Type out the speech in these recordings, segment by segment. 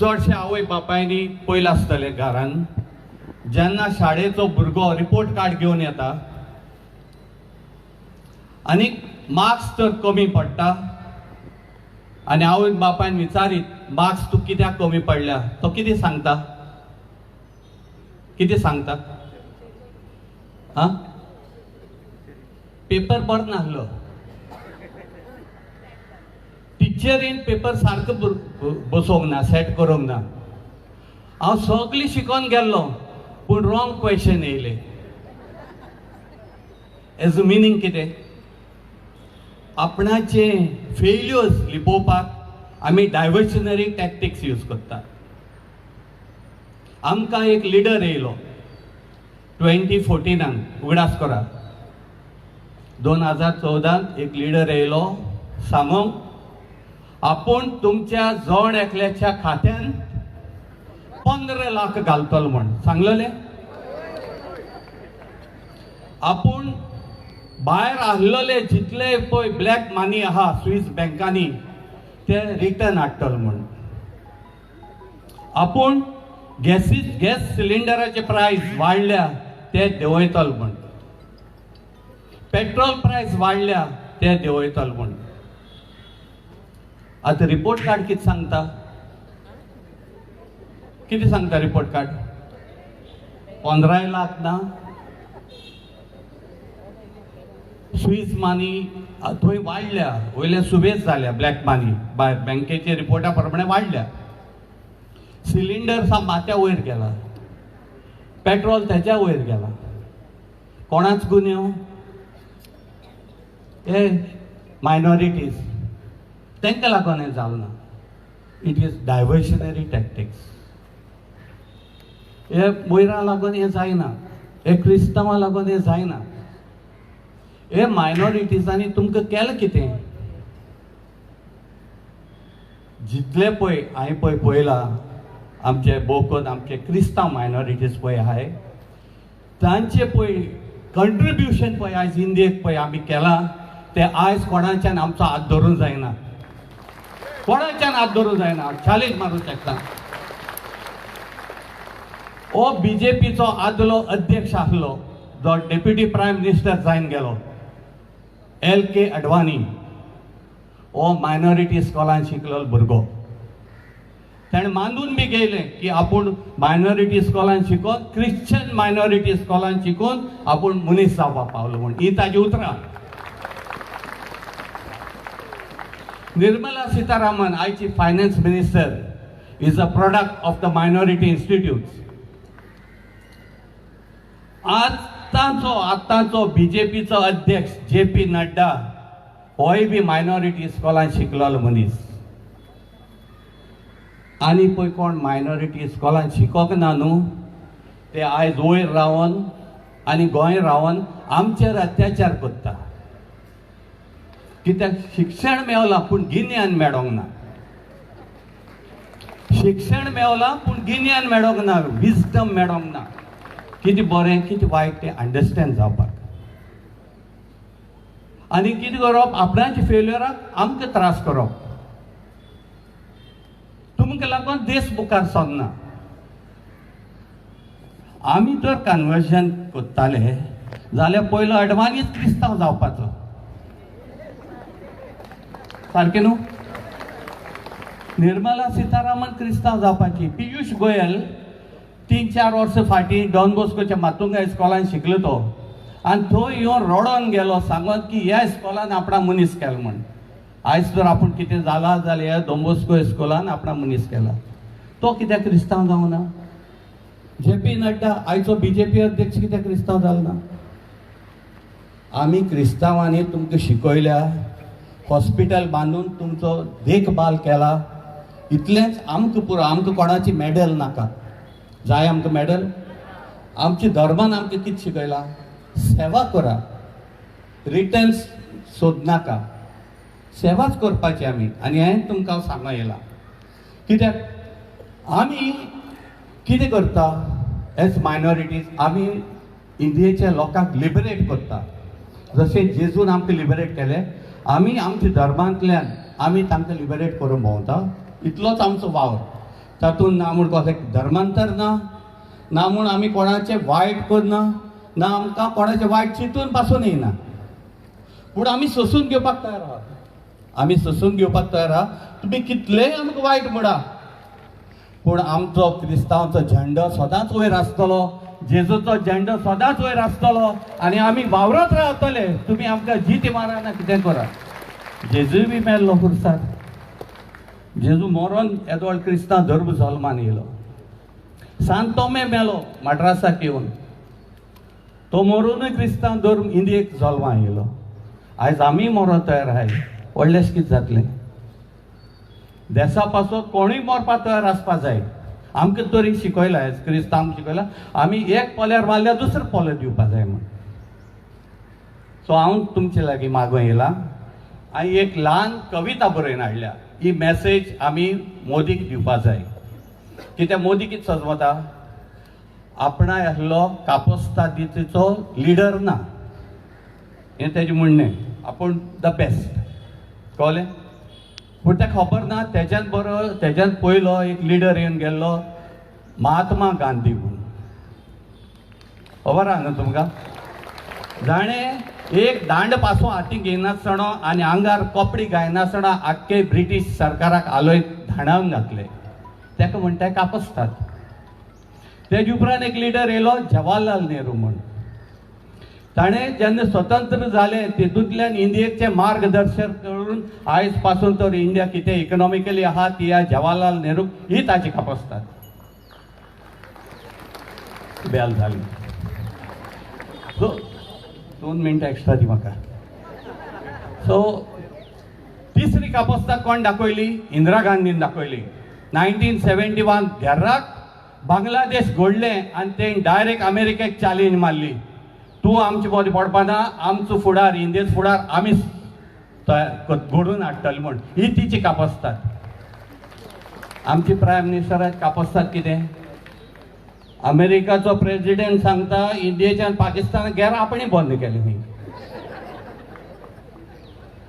चडशे आवय बापायनी पयलें आसतलें घरान जेन्ना शाळेचो भुरगो रिपोर्ट कार्ड घेवन येता आनी मार्क्स तर कमी पडटा आनी आवय बापायन विचारीत मार्क्स तूं कित्याक कमी पडल्या, तो कितें सांगता? कितें सांगता? आं, पेपर बरो नासलो, टिचरीन पेपर सारको बसोवंक ना, सेट करूंक ना, हांव सगळीं शिकोन गेल्लो पूण रॉंग क्वेश्चन येयले. एज मिनींग कितें? आपणाचे फेल्युअर्स लिपोवपाक आमी डायवर्शनरी टॅक्टिक्स यूज करता. आमकां एक लिडर येयलो 2014, उगडास करा, 2014 एक लिडर येयलो सांगूंक आपूण तुमच्या जण एकल्याच्या खात्यान 15 लाख घालतलो म्हण सांगलेले. आपूण भायर आहलेले जितले पळय ब्लॅक मनी आहा स्वीस बँकांनी ते रिटर्न हाडटलो म्हण. आपूण गॅस सिलिंडराचे प्रायस वाडल्या ते देंवयतलो म्हण, पेट्रोल प्रायस वाडल्या ते देंवयतलो म्हण. आतां रिपोर्ट कार्ड कितें सांगता? कितें सांगता रिपोर्ट कार्ड? 15 लाख ना, स्वीस मनी थंय वाडल्या, वयल्या सुबेज जाल्या ब्लॅक मनी भायर बँकेचे रिपोर्टा प्रमाणे वाडल्या, सिलिंडर सा माथ्या वयर गेला, पेट्रोल तेच्या वयर गेला. कोणाच गुन्यांव? हे मायनॉरिटीज, तांकां लागून हें जालें ना. It is diversionary tactics. हे वयरां लागून हें जायना, हे क्रिस्तांवां लागून हें जायना. हे मायनॉरिटीजांनी तुमकां केलें कितें? जितले पळय हांवें पळय पळयलां आमचे बोकन आमचे क्रिस्तांव मायनॉरिटीज पळय आहाय तांचे पळय कंट्रिब्युशन पळय आयज इंडियेक पळय आमी केलां तें आयज कोणाच्यान आमचो हात धरूंक जायना, कोणाच्यान हात धरूंक जायना, चॅलेंज मारूंक शकता. हो बीजेपीचो आदलो अध्यक्ष आसलो जो डेप्युटी प्रायम मिनिस्टर जावन गेलो, एल के अडवाणी, हो मायनॉरिटी स्कॉलान शिकलेलो भुरगो. ताणें मानून बी गेलें की आपूण मायनॉरिटी स्कॉलान शिकोन, क्रिश्चन मायनॉरिटी स्कॉलान शिकोन आपूण मनीस जावपाक पावलो म्हूण. ही ताजी उतरां. निर्मला सीतारामन आयची finance minister is a product of the minority institutes. आतांचो बीजेपीचो अध्यक्ष जे पी नड्डा होय बी मायनॉरिटी स्कॉलान शिकलेलो मनीस. आनी पळय कोण मायनॉरिटी स्कॉलान शिकोंक ना न्हू ते आयज वयर रावन आनी गोंय रावन आमचेर अत्याचार करता. कित्याक शिक्षण मेवलां पूण गिन्यान मेळोंक ना, शिक्षण मेवलां पूण गिन्यान मेळोंक ना, विजडम मेळोंक ना, कितें बरें कितें वायट तें अंडरस्टँड जावपाक. आनी कितें करप, आपणाच्या फेल्युअराक आमकां त्रास करप, तुमकां लागून देश मुखार सरना. आमी जर कन्वर्जन करताले जाल्यार पयलो अडवाणीच क्रिस्तांव जावपाचो, सारकें न्हू? निर्मला सीतारामन क्रिस्तांव जावपाची. पियूष गोयल 3-4 वर्सां फाटीं डॉन बॉस्कोच्या मातुंगा इस्कॉलान शिकलो तो, आनी थंय येवन रडोन गेलो सांगोन की ह्या इस्कॉलान आपणा मनीस केलो म्हण. आयज जर आपूण कितें जाला जाल्यार ह्या डॉन बॉस्को इस्कॉलान आपणा मनीस केला, तो कित्याक क्रिस्तांव जावना? जे पी नड्डा आयचो बीजेपी अध्यक्ष कित्याक क्रिस्तांव जालो ना? आमी क्रिस्तांवांनी तुमकां शिकयल्या, हॉस्पिटल बांदून तुमचो देखभाल केला, इतलेंच आमकां पुरो. आमकां कोणाची मॅडल नाका, जाय आमकां मॅडल? आमच्या धर्मान आमकां कितें शिकयलां? सेवा करा, रिटर्न्स सोदनाका, सेवाच करपाची आमी. आनी हें तुमकां हांव सांगूंक येयलां कित्याक आमी कितें करता एज मायनॉरिटीज, आमी इंडियेच्या लोकांक लिबरेट करता. जशें जेजून आमकां लिबरेट केलें, आमी आमच्या धर्मांतल्यान आमी तांकां लिबरेट करूंक भोंवता, इतलोच आमचो वावर. तातूंत ना म्हूण कसलें धर्मांतर ना, ना म्हूण आमी कोणाचें वायट करना, ना आमकां कोणाचें वायट चिंतून पासून येयना. पूण आमी सोंसून घेवपाक तयार आहा, आमी सोंसून घेवपाक तयार आहा. तुमी कितलेय आमकां वायट म्हणा, पूण आमचो क्रिस्तांवचो झेंडो सदांच वयर आसतलो, जेजूचो झेंडो सदांच वयर आसतलो आनी आमी वावरत रावतले. तुमी आमकां जिती मारा ना कितें करा. जेजूय बी मेल्लो खुर्सार, जेजू मरोन येदोळ क्रिस्तांव धर्म जल्मान येयलो. सांत तोमे मेलो मड्रासाक येवन, तो मरुनूय क्रिस्तांव धर्म इंडियेक जल्मा येयलो. आयज आमी मरो तयार आहाय, व्हडलेंशें कितें जातलें? देसा पासत कोणूय मरपा तयार आसपा जाय. आमकां तरी शिकयलां, आयज क्रिस्तांव शिकयलां आमी एक पोल्यार मारल्यार दुसरो पोलो दिवपा जाय म्हूण. सो हांव तुमचे लागीं मागूं येयलां आनी एक ल्हान कविता बरोवन हाडल्या. ही मॅसेज आमी मोदीक दिवपा जाय. कित्याक मोदी कितें सजमता, आपणाय आसलो कापस्तादीचो लिडर ना, हें तेजें म्हणणें. आपूण the best, कळ्ळें? पूण तें खबर ना तेज्यान बरो, तेज्यान पयलो एक लिडर येवन गेल्लो महात्मा गांधी म्हूण. खबर आहा न्हू तुमकां? जाणें एक दांड पासून हातीक घेयनासतना आनी आंगार कपडे घायनासतना आख्खे ब्रिटीश सरकाराक आलोय धाडावन घातले. तेका म्हणटा कापस्ताद. तेजे उपरांत एक लिडर येयलो जवाहरलाल नेहरू म्हूण. ताणें जेन्ना स्वतंत्र जालें तितूंतल्यान इंडियेचें मार्गदर्शन करून आयज पासून तर इंडिया कितें इकॉनॉमिकली आहा ती ह्या जवाहरलाल नेहरू ही ताची कापस्ताद बेल जाली. सो 2 मिनटां एक्स्ट्रा दी म्हाका. सो तिसरी कापस्ताद कोण दाखयली? इंदिरा गांधीन दाखयली. 1971 घेराक बांगलादेश घडलें आनी तें डायरेक्ट अमेरिकेक चॅलेंज मारली, तूं आमचे मदीं पडपा ना, आमचो फुडार इंडियेचो फुडार आमी तयार घडोवन हाडटले म्हूण. ही तिची कापस्ताद. आमची प्रायम मिनिस्टराची कापस्ताद कितें? अमेरिकाचो प्रेजिडेंट सांगता इंडियेच्यान पाकिस्तानाक घेर आपणें बंद केलें न्ही.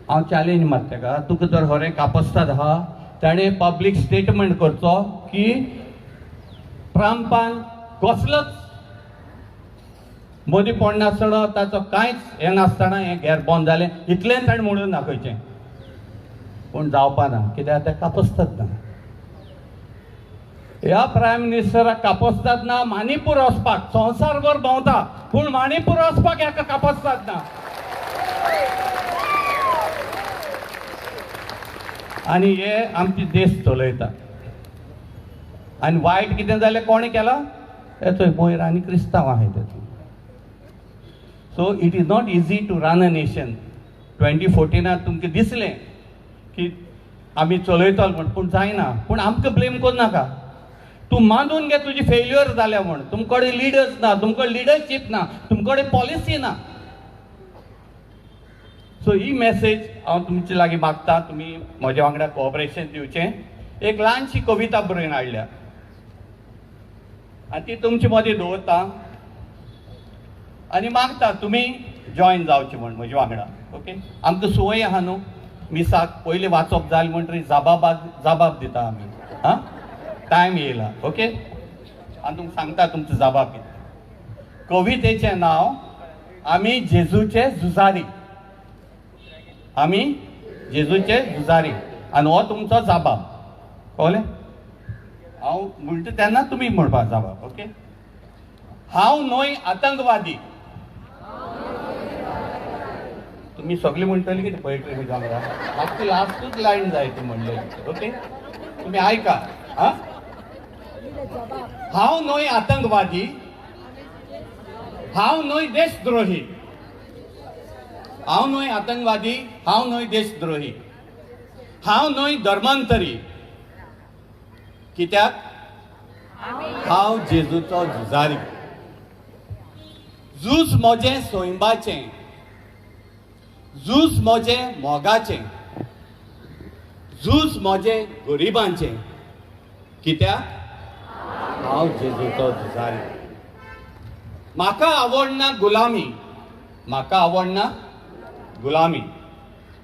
हांव चॅलेंज मारता तेका, तुका जर खरें कापस्ताद आहा ताणें पब्लीक स्टेटमेंट करचो की ट्रंपान कसलोच मदीं पडनासतना ताचो कांयच हें नासतना हें घेर बंद जालें, इतलें ताणें म्हणून दाखयचें. पूण जावपा ना, कित्याक तें कापस्ताद ना. ह्या प्रायम मिनिस्टराक कापस्ताद ना मणिपूर वचपाक, संवसारभर भोंवता पूण मणिपूर वचपाक हेका कापस्ताद ना. आनी हे आमचे देश चलयता. आनी वायट कितें जालें कोणें केलां? हेचो मोयर आनी क्रिस्तांव आहाय तेतून. So it is not easy to run a nation. 2014 तुमकां दिसलें की आमी चलयतले म्हूण, पूण जायना. पूण आमकां ब्लेम करनाका. तूं मानून घे तुजी फेल्युअर जाल्या म्हूण. तुमचे कडेन लिडर्स ना, तुमचे कडेन लिडरशीप ना, तुमचे कडेन पॉलिसी ना. सो ही मॅसेज हांव तुमचे लागीं मागता, तुमी म्हज्या वांगडा कोऑपरेशन दिवचें. एक ल्हानशी कविता बरोवन हाडल्या आनी ती तुमचे मदीं दवरता आनी मागता तुमी जॉयन जावचे म्हूण म्हज्या वांगडा. ओके, आमकां संवय आहा न्हू, मिसाक पयलीं वाचप जालें म्हणटरीर जाबाब दिता आमी. आं, टायम येयला. ओके, आनी तुमकां सांगता तुमचो जाबाब कितें. कवितेचें नांव आमी जेजूचे झुजारी. आमी जेजूचे झुजारी आनी हो तुमचो जाबाब. कळ्ळें? हांव म्हणटा तेन्ना तुमी म्हणपा जाबाब. ओके, हांव न्हय आतंकवादी. तुमी सगळीं म्हणटली कितें पोएट्री म्हज्या वांगडा, म्हाका ती लास्टूच लायन जाय ती म्हणलेली. ओके, तुमी आयका. आं, हांव न्हय आतंकवादी, हांव न्हय देशद्रोही. हांव न्हय आतंकवादी, हांव न्हय देशद्रोही, हांव न्हय धर्मांतरी. कित्याक? हांव जेजूचो झुजारी. झूज म्हजें सैंबाचें, झूज म्हजें मोगाचें, झूज म्हजें गरिबांचें. कित्याक? हांव जेजूचो झुजारी. म्हाका आवडना गुलामी, म्हाका आवडना गुलामी,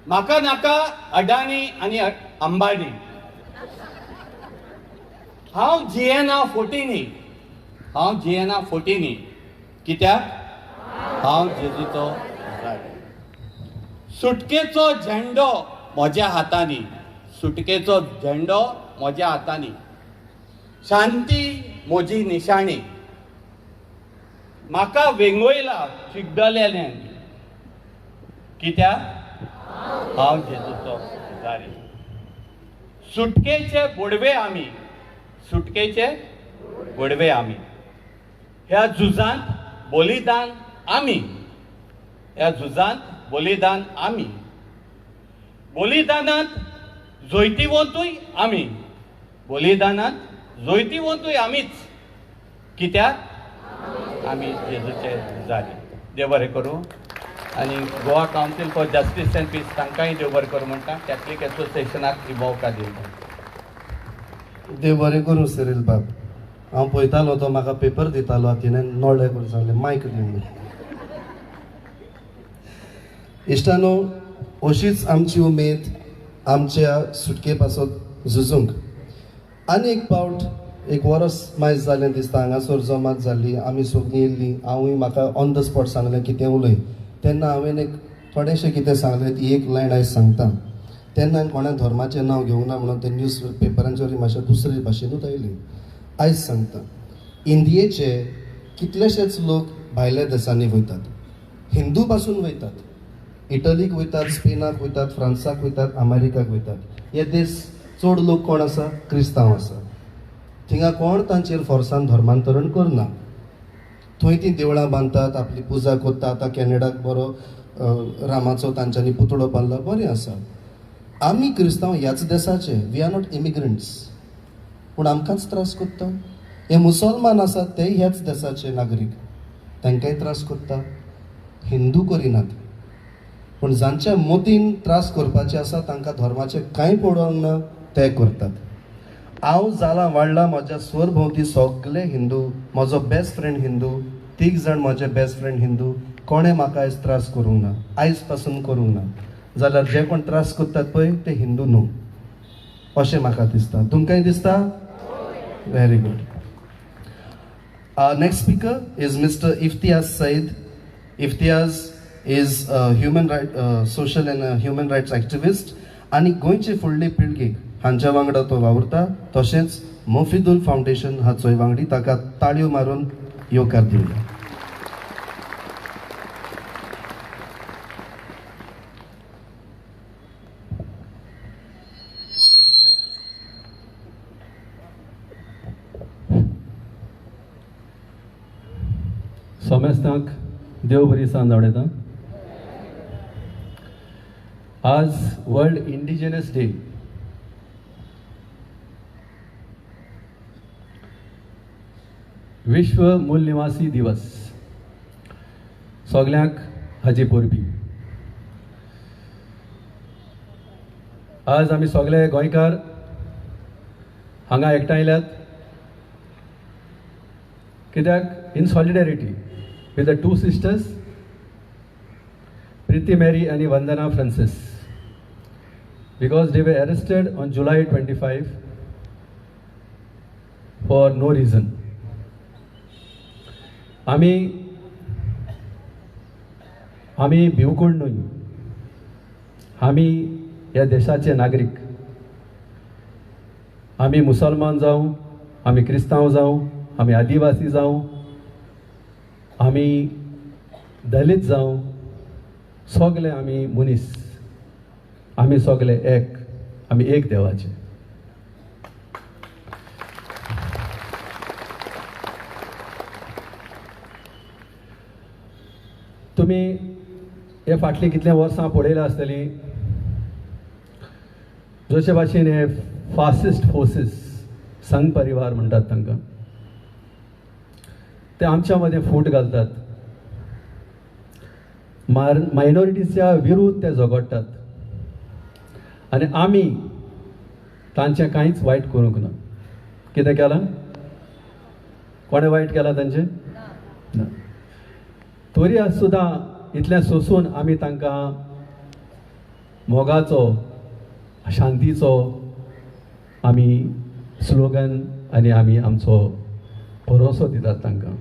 म्हाका नाका अडानी आनी अंबानी. हांव जियेना फोटीनी, हांव जियेना फोटीनी, कित्याक हांव जेजूचो झुजारी. सुटकेचो झेंडो म्हज्या हातांनी, सुटकेचो झेंडो म्हज्या हातांनी, शांती म्हजी निशाणी, म्हाका वेंगयला चिड्डलेल्यान, कित्याक हांव जेजूचो झुजारी. सुटकेचे बोडवे आमी, सुटकेचे बोडवे आमी, ह्या झुजांत बलिदान आमी, ह्या झुजांत बलिदान आमी, बलिदानांत जैतिवंतूय आमी, बलिदानांत जैतिवंतूय आमीच, कित्याक आमी जेजूचे झुजारी. देव बरें करूं. आनी Goa council for justice and peace तांकांय देव बरें करूं म्हणटा. कॅथलीक एसोसिएशनाक ही भोवकार दिवता. देव बरें करूं सिरील बाब. हांव पळयतालो तो म्हाका पेपर दितालो, हातीन नोळे करून सांगलें मायक दी म्हणून. इश्टानो, अशीच आमची उमेद आमच्या सुटके पासत झुजूंक. आनी एक पावट एक वरस मायज जालें दिसता हांगासर जमात जाल्ली, आमी सगळीं येयल्लीं. हांवूय म्हाका ऑन the spot सांगलें कितें उलय, तेन्ना हांवें एक थोडेशें कितें सांगलें, ती एक लायन आयज सांगता. तेन्ना हांवें कोणा धर्माचें नांव घेवना ना म्हणून ते न्यूज पेपरांचेर मातशें दुसरे भाशेनूच आयली. आयज सांगता, इंडियेचे कितलेशेच लोक भायल्या देशांनी वयतात, हिंदू पासून वयतात, इटलीक वयतात, स्पेनाक वयतात, फ्रांसाक वयतात, अमेरिकाक वयतात. हे देश चड लोक कोण आसा? क्रिस्तांव आसा. थिंगा कोण तांचेर फोर्सान धर्मांतरण करना. थंय तीं देवळां बांदतात, आपली पुजा करता. आतां कॅनडाक बरो रामाचो तांच्यांनी पुतळो बांदला, बरें आसा. आमी क्रिस्तांव ह्याच देसाचे, we are not immigrants, पूण आमकांच त्रास करता. हे मुसलमान आसात ते ह्याच देसाचे नागरीक, तांकांय त्रास करता. हिंदू करिनात, पूण जांच्या मतीन त्रास करपाचे आसा तांकां धर्माचें कांय पडोवंक ना, ते करतात. हांव जाला वाडला, म्हज्या सरभोंवती सगळे हिंदू, म्हजो बेस्ट फ्रेंड हिंदू, तीग जाण म्हजे बेस्ट फ्रेंड हिंदू. कोणें म्हाका आयज त्रास करूंक ना, आयज पासून करूंक ना. जाल्यार जे कोण त्रास करतात पळय ते हिंदू न्हू अशें म्हाका दिसता. तुमकांय दिसता? Very good. Next speaker is mister Imtiaz Saeed. Imtiaz is human right, social and human rights activist आनी गोंयचे फुडले पिळगेक हांच्या वांगडा तो वावुरता. तशेंच मोफिदुल फावंडेशन हाचोय वांगडी. ताका ताळयो मारून येवकार दिवया. सोमेस्तांक देव बरी सांज आवडयता. आज वर्ल्ड इंडिजिनस डे. विश्व मूल निवासी दिवस. सगल्यांक हाजी परबी. आज आमी सगळे गोंयकार हांगा एकठांयल्यात कित्याक in solidarity with the two sisters Preeti Mary आनी Vandana Francis, because they were arrested on July 25 for no reason. आमी आमी भिवकोण न्हय, आमी ह्या देशाचे नागरीक. आमी मुसलमान जावं, आमी क्रिस्तांव जावं, आमी आदिवासी जावं, आमी दलित जावं, सगळे आमी मनीस, आमी सगळे एक, आमी एक देवाचे. तुमी हे फाटलीं कितले वर्सां पळयलां आसतलीं, जशे भाशेन हे फासिस्ट फोर्सीस, संघ परिवार म्हणटात तांकां, ते आमच्या मदें फूट घालतात, मायनॉरिटीच्या विरुद्ध ते झगडटात आनी आमी तांचें कांयच वायट करूंक ना. कितें केलां? कोणें वायट केलां तांचें? ना. तरी सुद्दां इतलें सोसून आमी तांकां मोगाचो, शांतीचो आमी स्लोगन आनी आमी आमचो भरोसो दितात तांकां.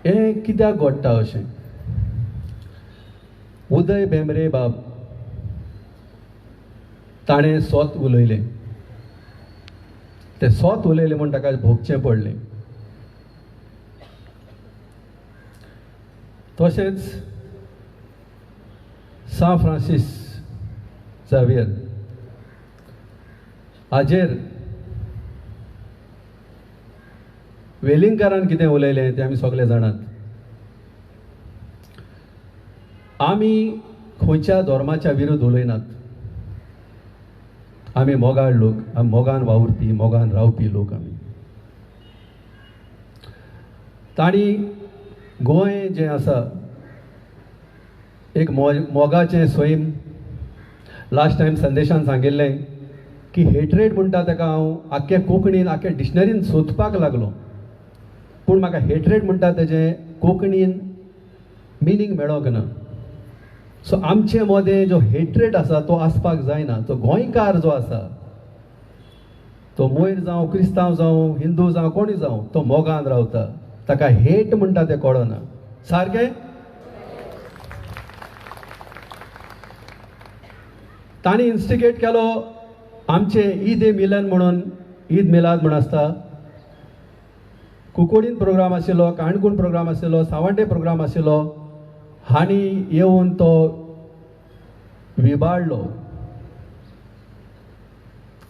हें कित्याक घडटा अशें? उदय भेंब्रे बाब ताणें सोत उलयलें, तें सोत उलयलें म्हूण ताका भोगचें पडलें. तशेंच सा फ्रांसीस झावियर हाजेर वेलिंगकारान कितें उलयलें तें आमी सगळे जाणात. आमी खंयच्या धर्माच्या विरुद्ध उलयनात, आमी मोगाळ लोक, आमी मोगान वावुरपी, मोगान रावपी लोक आमी. तांणी गोंय जें आसा एक मोगाचें सैम, लास्ट टायम संदेशान सांगिल्लें की हेट्रेड म्हणटा ताका हांव आख्ख्या कोंकणीन आख्ख्या डिक्शनरीन सोदपाक लागलो, पूण म्हाका हेट्रेड म्हणटा तेजें कोंकणीन मिनींग मेळोंक ना. सो आमचे मदें जो हेट्रेड आसा तो आसपाक जायना. तो गोंयकार जो आसा तो मोयर जावं, क्रिस्तांव जावं, हिंदू जावं, कोणी जावं, तो मोगान रावता, ताका हेट म्हणटा तें कळना. सारकें? तांणी इन्स्टिगेट केलो आमचें ईद ए मिलन म्हणून, ईद मिलाद म्हूण आसता. कुकोडीन प्रोग्राम आशिल्लो, काणकोण प्रोग्राम आशिल्लो, सावंडे प्रोग्राम आशिल्लो, हांणी येवन तो विबाडलो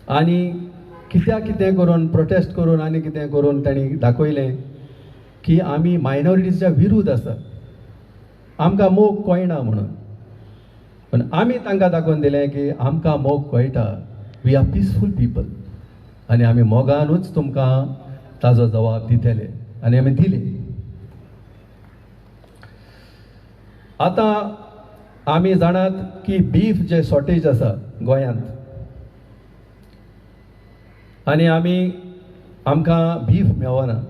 आनी कित्याक कितें करून प्रोटेस्ट करून आनी कितें करून तांणी दाखयलें की आमी मायनॉरिटीच्या विरुद्ध आसा, आमकां मोग कळना म्हणून. पूण आमी तांकां दाखोवन दिलें की आमकां मोग कळटा, we are peaceful people, आनी आमी मोगानूच तुमकां ताजो जवाब दितले, आनी आमी दिले. आतां आमी जाणात की बीफ जे शॉर्टेज आसा गोंयांत, आनी आमी आमकां बीफ मेळना.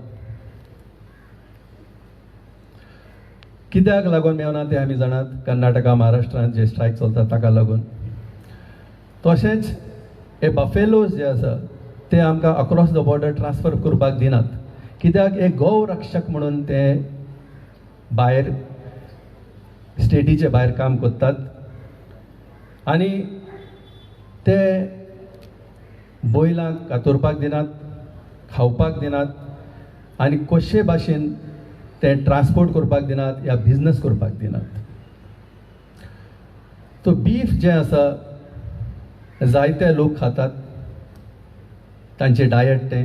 कित्याक लागून मेळना तें आमी जाणात, कर्नाटका महाराष्ट्रांत जे स्ट्रायक चलता ताका लागून. तशेंच हे बफेलोज जे आसा ते आमकां अक्रॉस the border transfer करपाक दिनात, कित्याक एक गौरक्षक म्हणून ते भायर स्टेटीचे भायर काम करतात आनी ते बैलांक कातरपाक दिनात, खावपाक दिनात, आनी कशे भाशेन ते ट्रान्सपोर्ट करपाक दिनात या बिजनस करपाक दिनात. तो बीफ जें आसा जायते लोक खातात, तांचे डायट तें.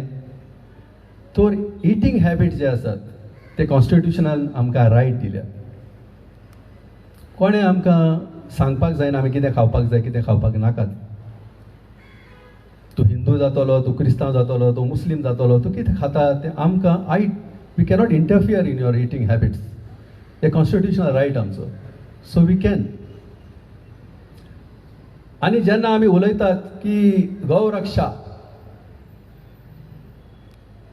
तर इटींग हॅबिट जे आसात ते कॉन्स्टिट्युशनान आमकां रायट दिल्या. कोणें आमकां सांगपाक जायना आमी कितें खावपाक जाय, कितें खावपाक नाकात. तूं हिंदू जातलो, तूं क्रिस्तांव जातलो, तूं मुस्लीम जातलो, तूं कितें खाता तें आमकां I we cannot interfere in your eating habits. ते कॉन्स्टिट्युशनल रायट आमचो, सो we can. आनी जेन्ना आमी उलयतात की गौरक्षा,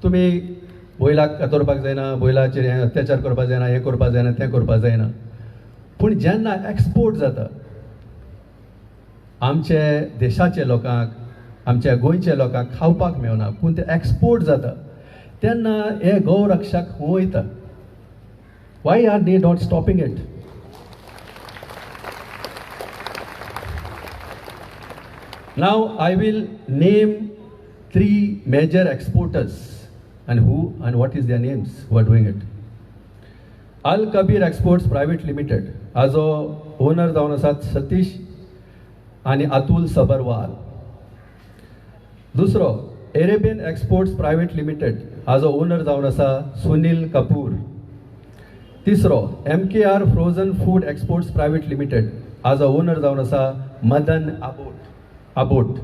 तुमी बैलाक कातरपाक जायना, बैलाचेर हें अत्याचार करपाक जायना, हें करपाक जायना, तें करपाक जायना, पूण जेन्ना एक्सपोर्ट जाता आमचे देशाचे लोकांक, आमच्या गोंयच्या लोकांक खावपाक मेळना, पूण ते एक्सपोर्ट जाता तेन्ना हे गौरक्षक खंय वयता? Why are they not stopping it? Now I will name 3 major exporters and who and what is their names who are doing it. Al Kabir Exports Private Limited, हाजो ओनर जावन आसात सतीश आनी अतुल सबरवाल. दुसरो एरेबियन एक्सपोर्ट्स प्रायव्हेट लिमिटेड, हाजो owner जावन आसा सुनील कपूर. तिसरो MKR frozen food exports private limited, हाजो ओनर जावन आसा मदन आबोट.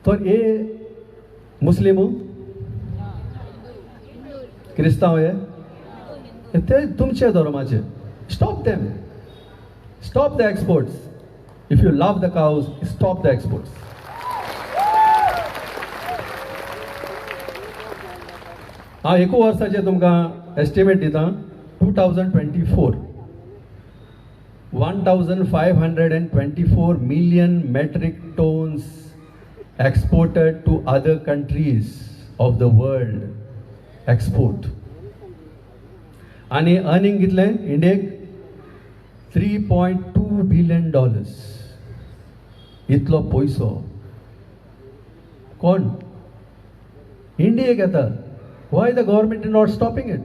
तर हे मुस्लिम क्रिस्तांव हे ते तुमचे धर्माचे. Stop them, stop the exports. If you love the cows, stop the exports. हांव एकू वर्साचें तुमकां एस्टिमेट दिता, 2024 1524 million metric tons exported to other countries of the world. Export आनी अर्निंग कितलें इंडियेक? $3.2 billion. इतलो पयसो कोण इंडियेक येता. Why the government is not stopping it?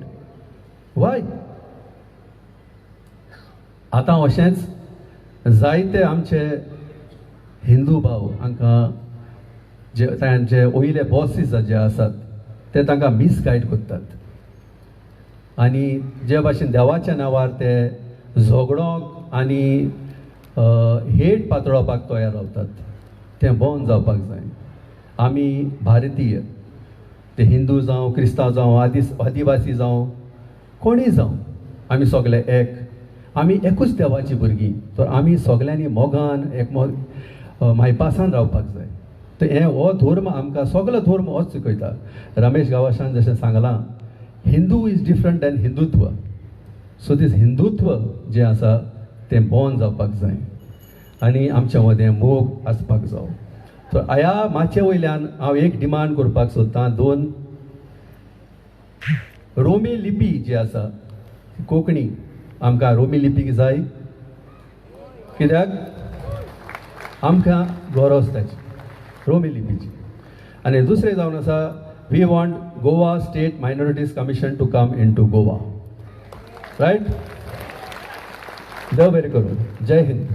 Why? आतां अशेंच जायते आमचे हिंदू भाव हांकां जे तांचे वयले बॉसीस जे आसात ते तांकां मिसगायड करतात आनी जे भाशेन देवाच्या नांवार ते झगडोंक आनी हेट पातळोवपाक तयार रावतात, तें बंद जावपाक जाय. आमी भारतीय, ते हिंदू जावं, क्रिस्तांव जावं, आदिवासी जावं, कोणीय जावं, आमी सगळे एक, आमी एकूच देवाची भुरगीं. तर आमी सगळ्यांनी मोगान एक मायपासान रावपाक जाय. तर हें हो धर्म आमकां सगलो धर्म होच शिकयता. रमेश गावासान जशें सांगलां, Hindu is different than Hindutva. So this Hindutva जें आसा तें बंद जावपाक जाय आनी आमच्या मदें मोग आसपाक जावो. तर ह्या माचये वयल्यान हांव एक डिमांड करपाक सोदतां. दोन, रोमी लिपी जी आसा कोंकणी, आमकां रोमी लिपी जाय, कित्याक आमकां गरज ताची रोमी लिपीची. आनी दुसरें जावन आसा, we want Goa State Minorities Commission to come into Goa, right? देव बरें करूं. जय हिंद.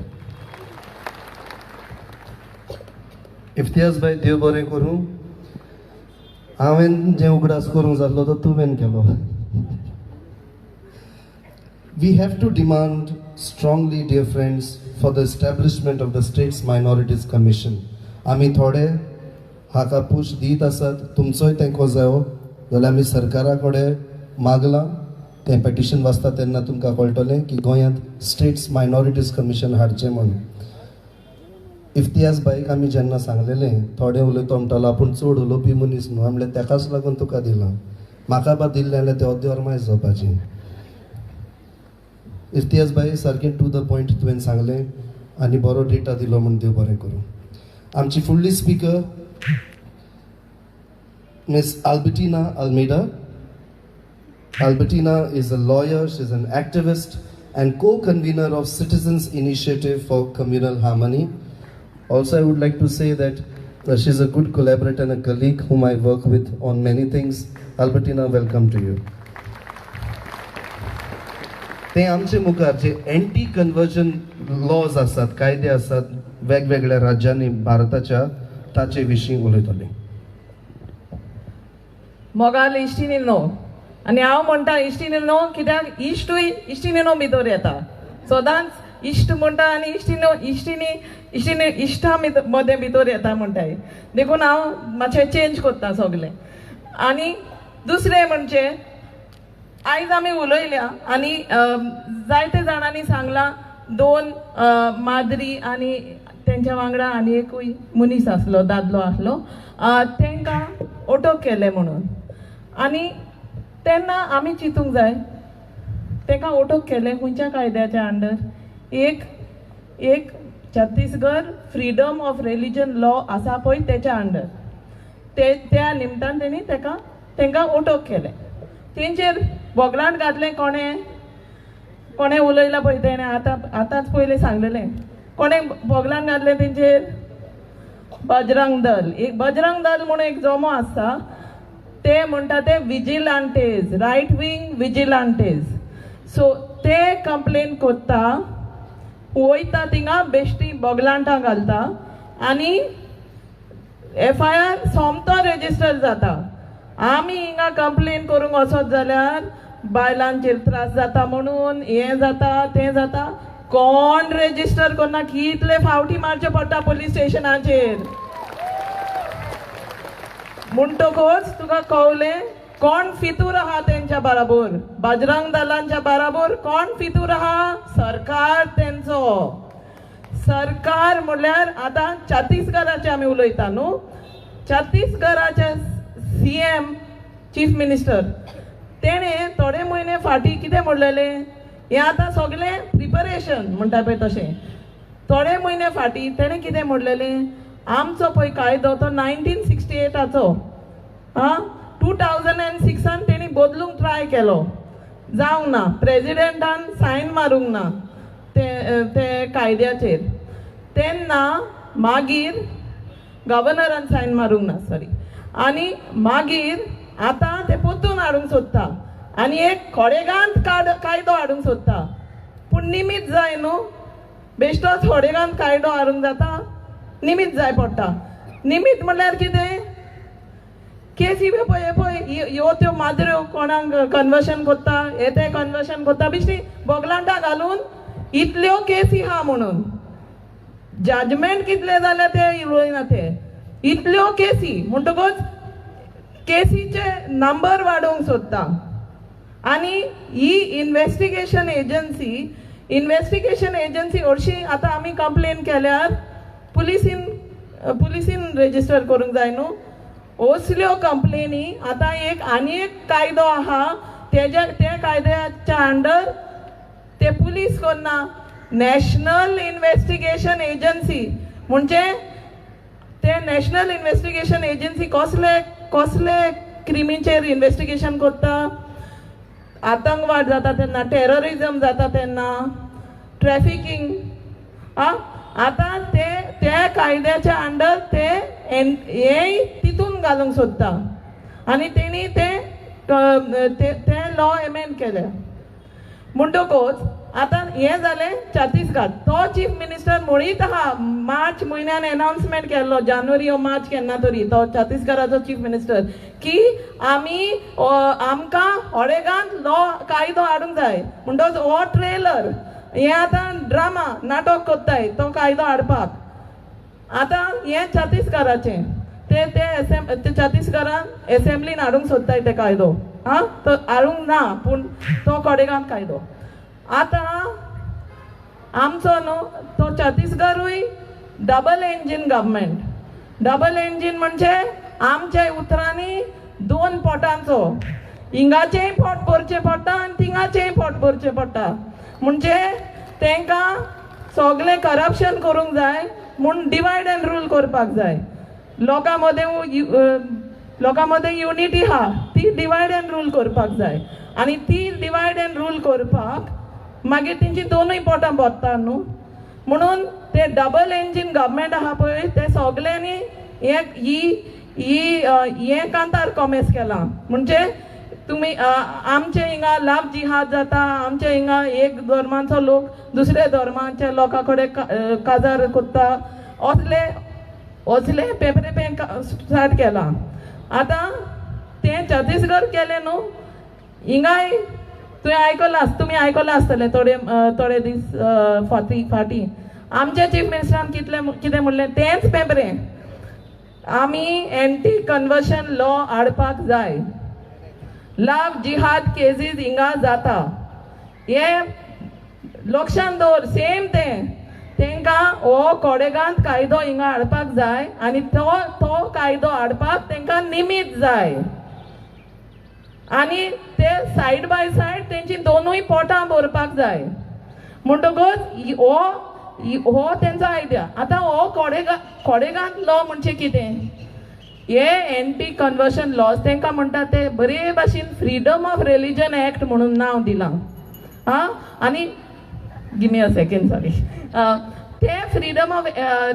इफ्तियाज भाई, देव बरें करूं. हांवें जें उगडास करूंक जाल्लो तो तुवें केलो. We have to demand strongly, dear friends, for the establishment of the States Minorities Commission. आमी थोडे हाका पूश दीत आसात, तुमचोय तेंको जायो जाल्यार आमी सरकारा कडेन मागलां. तें पेटिशन वाचता तेन्ना तुमकां कळटलें की गोंयांत स्टेट्स मायनॉरिटीज कमिशन हाडचें म्हणून. इफ्तियाज भाईक आमी जेन्ना सांगलेलें, थोडें उलयतो म्हणटालो, आपूण चड उलोवपी मनीस न्हू. म्हणल्यार तेकाच लागून तुका दिलां, म्हाका बा दिल्लें जाल्यार तें अर्दें वरमायज जावपाचें. इफ्तियाज भाई, सारकें टू the point तुवें सांगलें आनी बरो डेटा दिलो म्हूण देव बरें करूं. आमची फुडली speaker Miss Albertina Almeida. Albertina is a lawyer, she is an activist and co-convener of Citizens Initiative for Communal Harmony. Also, I would like to say that she's a good collaborator and a colleague whom I work with on many things. Albertina, welcome to you. ते आमचे मुखार जे anti conversion lodge आसात, कायदे आसात वेगवेगळ्या राज्यांनी भारताच्या, ताचे विशीं उलयतले. मोगाल इश्टिणी न्हू, आनी हांव म्हणटा इश्टिणी न्हू कित्याक इश्टूय इश्टिणी न्हू भितर येता. सदांच इश्ट म्हणटा आनी इश्टिणी इश्टिणी इश्टिणी इश्टा मदें भितर येता म्हणटाय, देखून हांव मातशें चेंज करता सगलें. आनी दुसरें म्हणजे आयज आमी उलयल्या आनी जायते जाणांनी सांगलां, दोन माद्री आनी तेंच्या वांगडा आनी एकूय मनीस आसलो, दादलो आसलो, तेंकां अटक केलें म्हणून. आनी तेन्ना आमी चिंतूंक जाय तेंकां अटक केलें खंयच्या कायद्याच्या अंडर? एक एक Chhattisgarh freedom of religion law आसा पळय तेच्या अंडर, ते त्या निमतान तेणी तेका तेंकां अटक केलें. तेंचेर बोगलांट घातलें. कोणें कोणें उलयलां पळय तेणें आतां आतांच पयलें सांगलेलें, कोणें बोगलांट घातलें तेंचेर? बजरंग दल. एक बजरंग दल म्हणून एक जमो आसता, ते म्हणटा ते vigilantes, right wing vigilantes. So ते कंप्लेन करता, वयता थिंगा बेश्टी बोगलांटां घालता आनी एफ I R सोमतो रेजिस्टर जाता. आमी हिंगा कंप्लेन करूंक वचत जाल्यार बायलांचेर त्रास जाता म्हणून हें जाता तें जाता, कोण रेजिस्टर करना, कितले फावटी मारचे पडटा पोलीस स्टेशनाचेर. म्हणटकूच तुका कळलें कोण फितूर आहा तेंच्या बराबर, बजरंग दलांच्या बराबर कोण फितूर आहा? सरकार तेंचो. सरकार म्हणल्यार आतां छत्तीसगडाचें आमी उलयता न्हू, छत्तीसगडाचे सीएम चीफ मिनिस्टर तेणें थोडे म्हयने फाटीं कितें म्हणलेलें, हें आतां सगळें प्रिपेर प्रिपरेशन म्हणटा पळय तशें. थोडे म्हयने फाटीं तेणें कितें म्हणलेलें, आमचो पळय कायदो तो 1968चो, आं 2006 तेणी बदलूंक ट्राय केलो, जावंक ना, प्रेजिडेंटान सायन मारूंक ना ते ते कायद्याचेर. तेन्ना मागीर गव्हर्नरान सायन मारूंक ना, सॉरी, आनी मागीर आतां ते परतून हाडूंक सोदता आनी एक खोडेगांत कायदो हाडूंक सोदता. पूण निमीत जाय न्हू, बेश्टोच खोडेगांत कायदो हाडूंक जाता, निमीत जाय पडटा. निमीत म्हणल्यार कितें, केसी पळय पळय ह्यो त्यो माजऱ्यो कोणाक कन्वर्शन कोत्ता, हे ते कन्वर्शन कोत्ता, बेश्टी बोगलांटां घालून इतल्यो केसी आहा म्हणून जजमेंट कितले जाल्या ते उलयना, ते इतल्यो केसी. म्हणटकूच केसीचे नंबर वाडोवंक सोदता. आनी ही इन्वेस्टिगेशन एजन्सी, इन्वेस्टिगेशन एजन्सी हरशीं आतां आमी कंप्लेन केल्यार पुलिसीन पुलिसीन रेजिस्टर करूंक जाय न्हू. असल्यो कंप्लेनी आतां एक आनी एक कायदो आहा तेज्या त्या कायद्याच्या अंडर ते पुलीस करना, नॅशनल इन्वेस्टिगेशन एजन्सी. म्हणजे ते नॅशनल इन्वेस्टिगेशन एजन्सी कसले कसले क्रिमीचेर इन्वेस्टिगेशन करता, आतंकवाद जाता तेन्ना, टेररिजम जाता तेन्ना, ट्रॅफिकींग. आं आतां ते त्या कायद्याच्या अंडर ते हेंय तितून घालूंक सोदता आनी तेणी ते ते लॉ एमेंड केले. म्हणटकूच आतां हें जालें छत्तीसगढ. तो चीफ मिनिस्टर म्हणीत आहा, मार्च म्हयन्यान एनावन्समेंट केल्लो, जानेवारी ओ मार्च केन्ना तरी, तो छत्तीसगडाचो चीफ मिनिस्टर की आमी आमकां ओडेगांत लॉ कायदो हाडूंक जाय. म्हणटकच हो ट्रेलर हें आतां ड्रामा नाटक कोत्ताय तो कायदो हाडपाक. आतां हें छत्तीसगडाचें ते ते छत्तीसगडान एसेंब्लीन हाडूंक सोदताय ते कायदो, आं तो हाडूंक ना, पूण तो कोडेगांत कायदो. आतां आमचो न्हू तो छत्तीसगडूय double engine government. Double engine म्हणजे आमच्या उतरांनी दोन पोटांचो, हिंगाचेंय पोट भरचें पडटा आनी थिंगाचेंय पोट भरचें पडटा. म्हणजे तांकां सगळें करप्शन करूंक जाय म्हूण डिवायड एंड रूल करपाक जाय. लोकां मदें लोकां मदें युनिटी आहा ती डिवायड एंड रूल करपाक जाय आनी ती डिवायड एंड रूल करपाक मागीर तेंची दोनूय पोटां भरता न्हू. म्हणून ते डबल इंजीन गव्हर्मेंट आहा पळय ते सगल्यांनी हें ही ही हें कांतार कॉमेस केलां. म्हणजे तुमी आमचे हिंगा लव जिहाद जाता, आमचे हिंगा एक धर्माचो लोक दुसऱ्या धर्माच्या लोकां कडेन काजार कोत्ता, असले असले पेपरे पे स्टार्ट केलां. आतां तें छत्तीसगढ केलें न्हू, हिंगाय तुवें आयकलां, तुमी आयकलां आसतलें थोडे थोडे दीस फाटीं फाटीं आमच्या चीफ मिनिस्टरान कितलें कितें म्हणलें तेंच पेपरें, आमी एंटी कन्वर्शन लॉ हाडपाक जाय, लव जिहाद केसीस हिंगा जाता, हें लक्षान दवर. सेम तें तांकां हो कोडेगांत कायदो हिंगा हाडपाक जाय आनी तो तो कायदो हाडपाक तांकां निमीत जाय आनी ते सायड बाय सायड तेंची दोनूय पोटां भरपाक जाय. म्हणटकूच हो हो तेंचो आयडिया. आतां हो कोडेगांत लॉ म्हणजे कितें, हे एंटी कन्वर्शन लॉज तांकां म्हणटा ते बरे भाशेन फ्रिडम ऑफ रिलीजन एक्ट म्हणून नांव दिलां. आं आनी give me a second, sorry. ते फ्रिडम ऑफ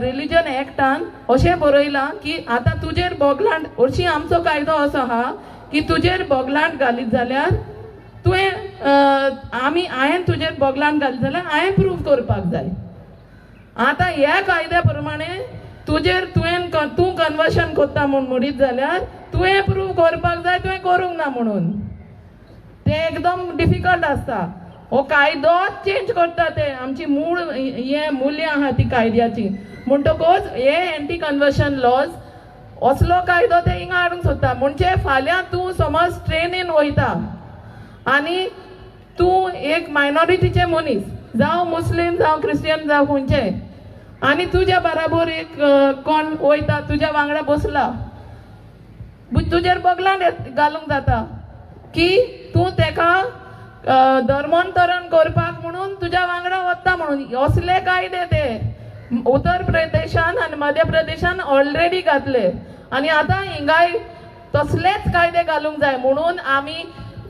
रिलीजन एक्टान अशें बरयलां की आतां तुजेर बोगलांट, हरशीं आमचो कायदो असो आहा की तुजेर बोगलांट घालीत जाल्यार तुवें आमी हांवें तुजेर बोगलांट घालीत जाल्यार हांवें प्रूव करपाक जाय. आतां ह्या कायद्या प्रमाणे तुजेर तुवें तूं कन्वर्शन कोत्ता म्हूण म्हणीत जाल्यार तुवें प्रूव करपाक जाय तुवें करूंक ना म्हणून. तें एकदम डिफिकल्ट आसता. हो कायदोच चेंज करता ते आमची मूळ हें मुल्यां आहा ती कायद्याची. म्हणटकूच हे एंटी कन्वर्शन लॉज असलो कायदो ते हिंगा हाडूंक सोदता. म्हणजे फाल्यां तूं समज ट्रेनीन वयता आनी तूं एक मायनॉरिटीचे मनीस, जावं मुस्लीम जावं क्रिस्टियन जावं खंयचे, आनी तुज्या बराबर एक कोण वयता तुज्या वांगडा बसला, तुजेर बगलांट घालूंक जाता की तूं तेका धर्मांतरण करपाक म्हणून तुज्या वांगडा वता. म्हणून. असले कायदे ते उत्तर प्रदेशान आनी मध्य प्रदेशान ऑलरेडी घातले आनी आतां हिंगाय तसलेच कायदे घालूंक जाय. म्हणून आमी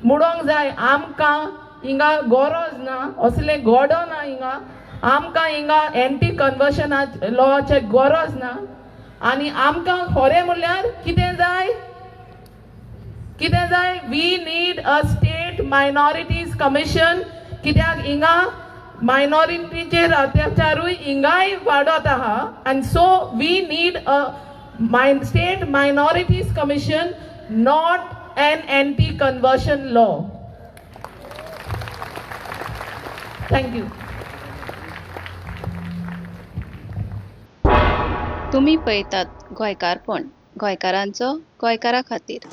म्हणोंक जाय आमकां हिंगा गरज ना, असले गोडो ना हिंगा, आमकां हिंगा एंटी कन्वर्शना लॉचे गरज ना. आनी आमकां खरें म्हणल्यार कितें जाय, कितें जाय, we need a state minorities commission. कित्याक हिंगा मायनॉरिटीचेर अत्याचारूय हिंगाय वाडत आहा आनी so we need a state minorities commission, not an anti conversion law. Thank you. तुमी पळयतात गोंयकारपण, गोंयकारांचो गोंयकारा खातीर.